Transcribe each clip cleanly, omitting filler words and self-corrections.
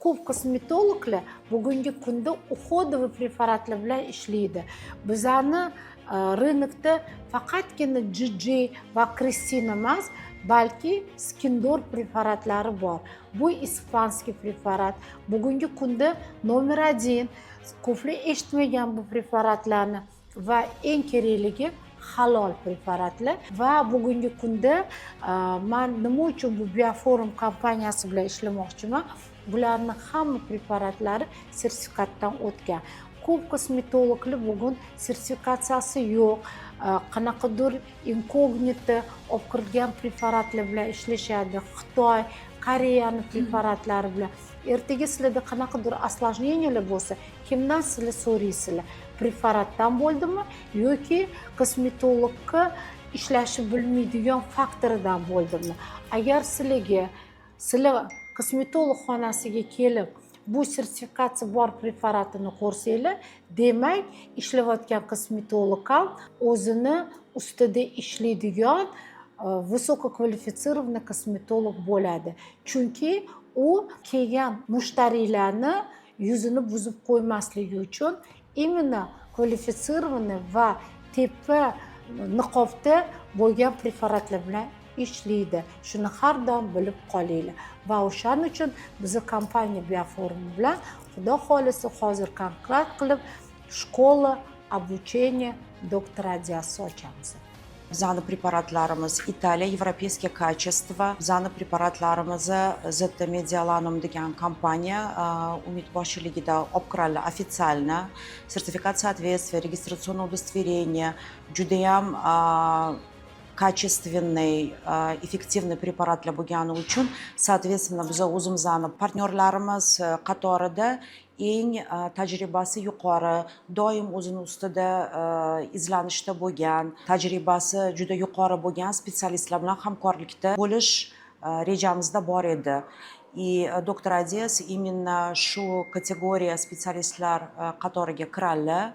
Ko'p kosmetologlar bugungi kunda уходовый preparatlar bilan ishlaydi. Bizani рынок da faqatgina GG va Kristina emas, balki Skindor preparatlari bor. Bu испанский preparat, bugungi kunda номер один. Ko'plar eshitmagan bu preparatlarni va eng kerakligi, halol preparatlar. Va bugungi kunda man nima uchun bu Bioforum kompaniyasi bilan ishlamoqchiman? Bularni hamma preparatlari sertifikatdan o'tgan. Ko'p kosmetologlar bugun sertifikatsiyasi yo'q, qanaqadir inkognito olib kirilgan preparatlar bilan ishlashadi, Xitoy, Koreyani preparatlari bilan. Ertaga sizlarda qanaqadir осложнения lar bo'lsa, kimdan sizlar so'raysizlar? Preparatdan bo'ldimi yoki kosmetologga ishlashni bilmaydigan faktoridan bo'ldimi? Agar sizlar kosmetolog xonasiga kelib, bu sertifikatsiya bor preparatini ko'rsanglar, demak, ishlayotgan kosmetolog ham o'zini ustida ishlaydigan высококвалифицированный kosmetolog bo'ladi, chunki u kelgan mushtariylarni yuzini buzib qo'ymasligi uchun именно квалифицированный va tepa niqobda bo'lgan preparatlar bilan ishlaydi. Shuni har doim bilib qolinglar. Va o'shaning uchun bizni kompaniya Bioforum bilan, xudo xohlasa, hozir kontrakt qilib, школа обучения доктор Adias ochamiz. Bizani preparatlarimiz Italiya, европейский качество. Bizani preparatlarimizni ZT Mediolanum degan kompaniya Umid boshchiligida olib kiradi официально. Сертификат соответствия, регистрационное удостоверение, judayam качественный, эффективный preparatlar bo'lgani uchun, соответственно, biz o'zimizni partnyorlarimiz qatorida eng tajribasi yuqori, doim o'zini ustida izlanishda bo'lgan, tajribasi juda yuqori bo'lgan spetsialistlar bilan hamkorlikda bo'lish rejamizda bor edi. И доктор Adias именно shu kategoriya spetsialistlar qatoriga kiradilar,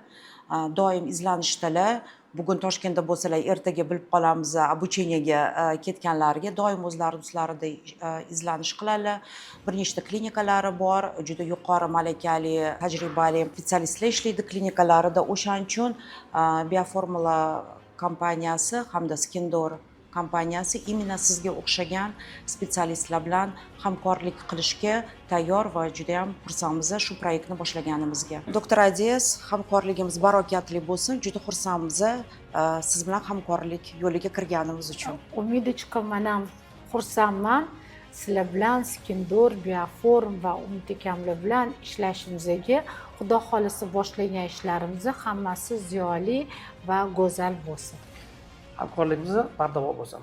doim izlanishdalar. Bugun Toshkentda bo'lsalar, ertaga bilib qolamiz обучение ga ketganlariga. Doim o'zlari ustlarida izlanish qiladilar. Bir nechta klinikalari bor, juda yuqori malakali, tajribali spetsialistlar ishlaydi klinikalarida. O'shaning uchun Bioformula kompaniyasi hamda Skindor kompaniyasi именно sizga o'xshagan spetsialistlar bilan hamkorlik qilishga tayyor va judayam xursandmiz shu proyektni boshlaganimizga. Doktor Adias, hamkorligimiz barakatli bo'lsin. Juda xursandmiz siz bilan hamkorlik yo'liga kirganimiz uchun. Umidochka, man ham xursandman sizlar bilan, Skindor, Bioforum va Umid akamlar bilan ishlashimizga. Xudo xohlasa, boshlagan ishlarimiz hammasi ziyoli va go'zal bo'lsin. Hamkorligimiz bardavom bo'lsin.